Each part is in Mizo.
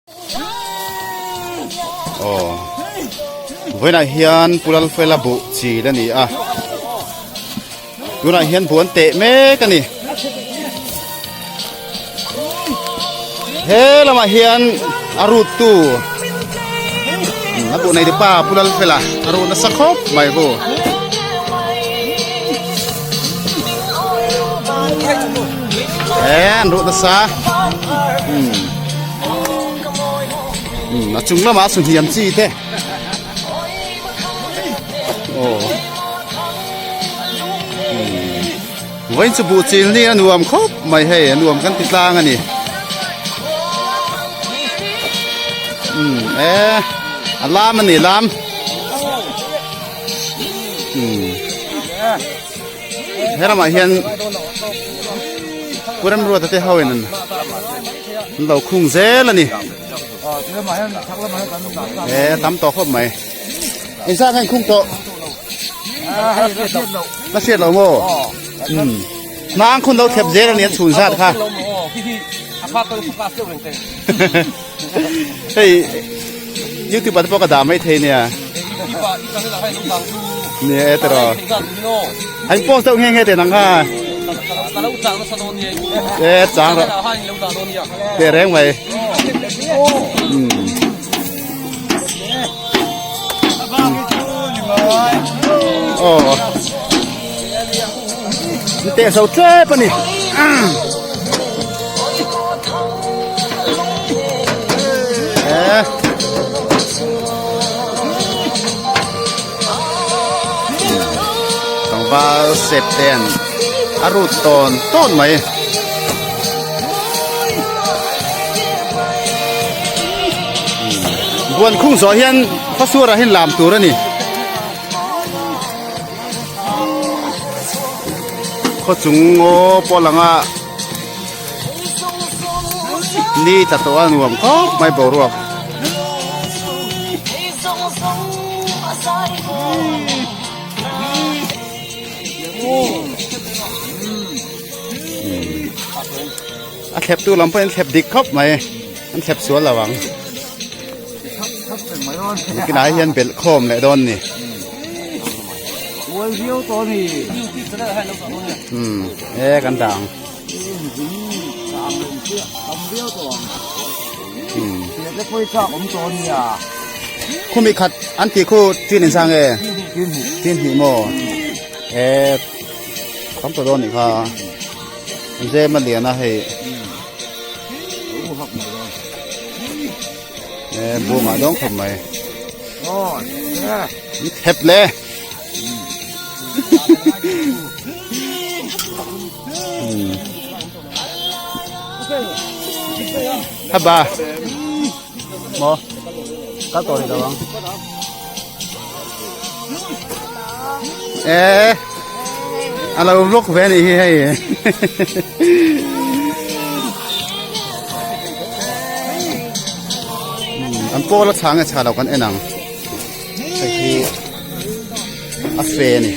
Aw vawiinah hian Pu Lalfela buh chil a ni a tunah hian buh an teh mek a ni he lamah hian a rut tu a buh nei pa Pu Lalfela a rut nasa khawp mai bu. E an rut nasa. A chung lamah su hniam chi te aw vawiin chu buh chil ni a nuam khawp mai hei a nuam kan ti tlang a ni e a lam a ni lam he ramah hian Pu Remruata te ho in an lo khung zel a ni e tam tawh khawp mai engzah nge an khung tawh la hriat lo maw hnang khun lo thlep zel a ni an chhun zat kha hei youtube ah te pawh ka dah mai thei nia ni e tiraw an post deuh nghe nghe teh nang kha e chang rawh teh reng mai aw teh zo tlep a ni. Tlangval sep ten a rut tawn tawn mai. Buan khung zawh hian khawsuarah hian lam tur a ni. Khaw chung ngaw pawh langa ni tla tawh a nuam khawp mai boruak. A thlep tu lam pawhin an thlep dik khawp mai an thlep sual lo ang. Kinah hian belh khawm leh dawn ni. Um e kan dah ang. Um khumi khat an tih khu tin inzang e tin hnih maw e tam tawh dawn nih kha zem a lian a hei. E buangah dawng khawp mai. Thep le. Haba. Mo. Kal tawh rih lo ang. E a lo vlog ve anih hi hei. An pawl a chhang e chha lo kan en ang. Hei hi a fe a ni.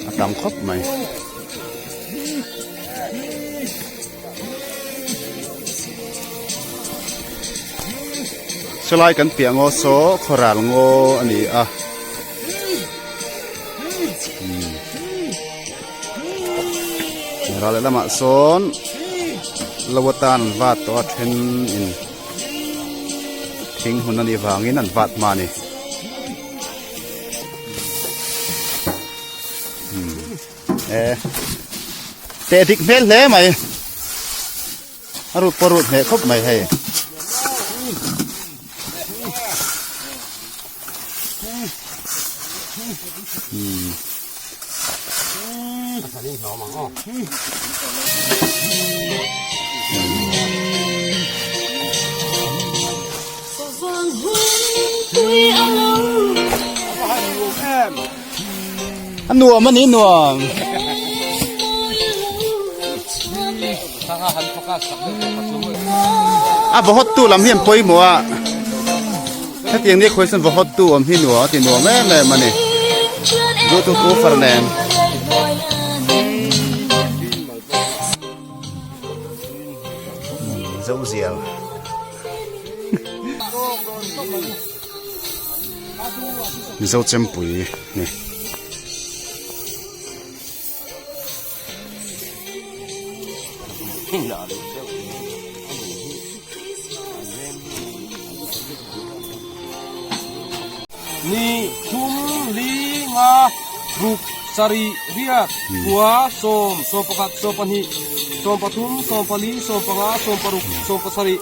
A tam khawp mai. Sawlai kan piah ngaw saw khawral ngaw a ni a ral lehlamah sawn lo atan an vat tawh a then in thing hun a nih vangin an vat hma a ni. E teh dik hmel hle mai a rut pawh rut hneh khawp mai hei. A nuam a ni nuam. A va hawt tu lam hi an pawimawh a hetiang ni khawi chuan va hawt tu awm hi nuam a ti nuam em em a ni bluetooth woofer nen. Mizo zial. Mizo chempui ni. Ni thum li nga ruk sarih riat kua sawm sawmpakhat sawmpahnih sawmpathum sawmpali sawmpanga sawmparuk sawmpasarih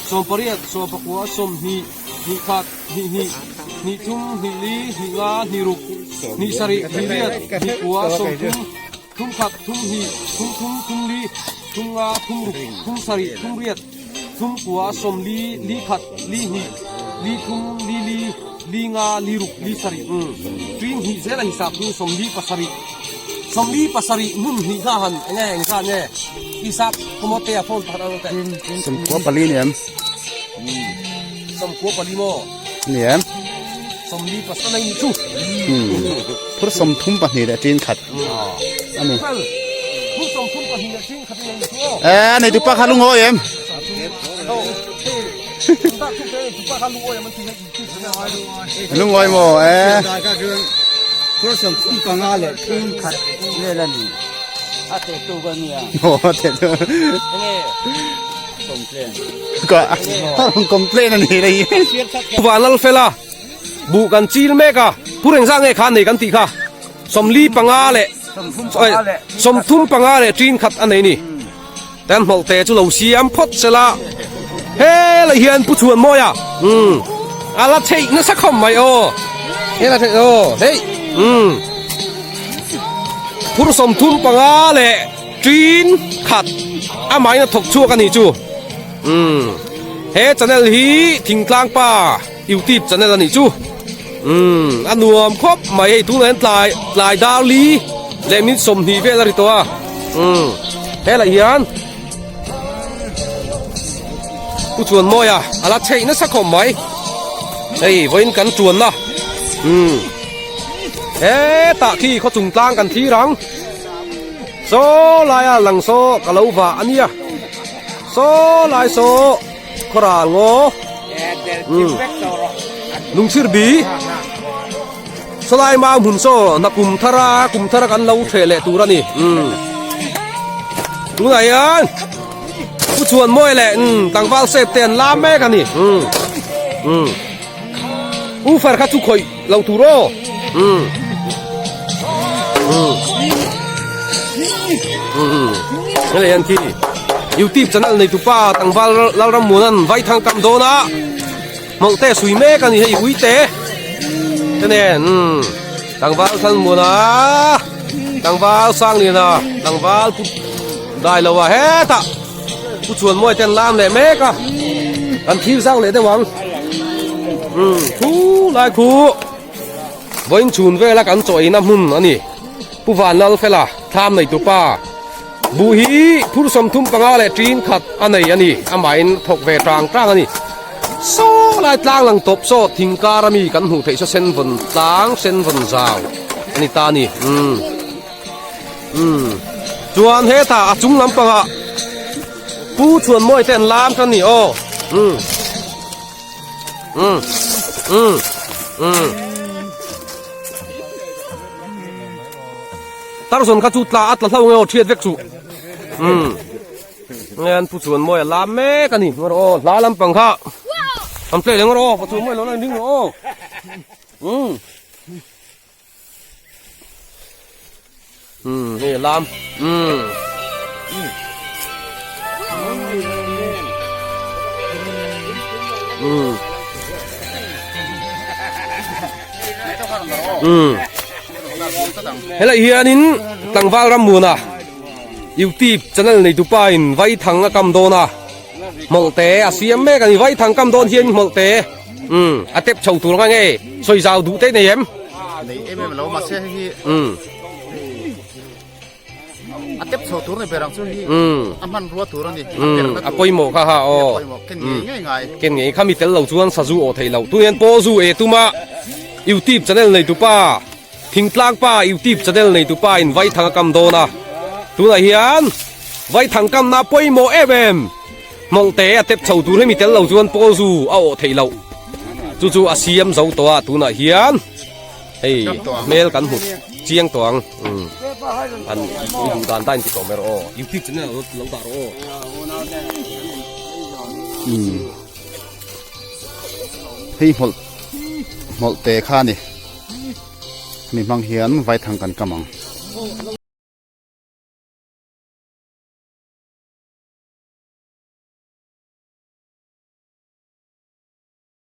sawmpariat sawmpakua sawmhnih hnihkhat hnihhnih hnihthum hnihli hnihnga hnihruk hnihsarih hnihriat hnihkua sawmthum thumkhat thumhnih thumthum thumli thumnga thumruk thumsarih thumriat Thumkua sawmli li khat li hnih li thum li li li nga li ruk li sarih umm tui hnih zel a hisap chu sawmli pasarih sawmli pasarih hmun hnih kha han enge eng zat nge hisap kawmawte a phone pakhat a rawn teh. Sawmkua pali ni em? Sawmkua pali maw? Ni em? Sawmli pasarih nei ni chu. Phur 32 leh tin khat a ni. Phur 32 leh tin khat a nei ni chu aw. Eh, nei tupa kha lungawi em? Lungawi maw eh? Phur 35 leh tin khat vel a ni. A teh tu ka nia. Aw, a teh tu. Complain. Ka complain a ni lei. Vanlal fela buh kan chil mek a, pu rengzah nge kha nei kan tih kha 45 leh 35 leh tin khat a nei ni. Tan hmawlh te chu lo siam phawt sela helai hian pu chhuan mawi a umm a la theih nasa khawp mai aw hela theih aw hei umm phur 35 leh tin khat amahin a thawk chhuak a ni chu umm he channel hi thingtlang pa youtube channel a nih chu umm a nuam khawp mai hei tunah hian tlai tlai dar li leh min 20 vel a ri tawh a umm helai hian pu chuan mawi a a la chheih nasa khawp mai hei vawiin kan tuanna umm hetah khi khaw chung tlang kan thlir ang saw laia lang saw ka lo vah a nia saw lai saw. Khawral ngaw umm lungchhir bi sawlai mau hmun saw hna kum thar a kum thar a kan lo thleh leh tur a ni umm tunah hian pu chuan mawi leh umm tlangval sep te an lam mek a ni umm umm u far kha chu khawih lo tur aw umm umm umm helai hian khi youtube channel nei tupa tlangval Lalrammuna'n vaithang kam dawn a hmawlh te sui mek a ni hei ui te te nen umm tlangval Thalmuana tlangval Sangliana tlangval pu Dailoa hetah Pu Chuanmawi te an lam leh mek a, kan thil zau leh deuh ang. Umm khu lai khu vawiin chhun vela kan chaw eina hmun a ni. Pu Vanlal Fela thlam nei tupa buh hi phur 35 leh tin khat a nei a ni. Amahin thawk ve tang tang a ni. Saw lai tlang lang tawp saw thing kar ami kan hmuh theih saw sen vawn tlang sen vawn zau a ni ta a ni. Umm. Umm chuan hetah a chung lampangah pu chuan mawi te an lam tan ni aw umm umm umm umm tarzawn kha chu tla a tla hlo nge aw thiat vek chu umm nge an pu chuan mawi a lam mek a ni ngaw rawh aw hla lampang kha an play leh ngaw rawh aw pa chuan mawi lo la in ring rawh aw umm. Um hei lam um um um helai hianin tlangval Rammuana youtube channel nei tupa in vaithang a kam dawn a hmawlh te a siam mek a ni vaithang kam dawn hian hmawlh te um a tep chho tur ang nge sawi zau duh te nei em. Nei em em lo mahse hei hi um a tep chho tur ni ber ang chu hi a hmanrua tur a ni a pawimawh kha ha aw ken ngei ngei ngai ken ngei kha mi tel lo chuan sazu aw thei lo tu hian paw zu e tuma youtube channel nei tupa thingtlang pa youtube channel nei tupa in vaithang a kam dawn a tunah hian vaithang kamna pawimawh em em. Hmawlhte a tep chho tur hemi tel lo chuan pawl zu a awh theih loh. Chu chu a siam zo tawh a tunah hian hei hmel kan hmu chiang tawh ang. Umm an i duh dan ta in ti tawh mai rawh aw. Youtube channel lo lo dah rawh aw. Umm hei hmawlh hmawlhte kha a ni. Hemi hmang hian vaithang kan kam ang.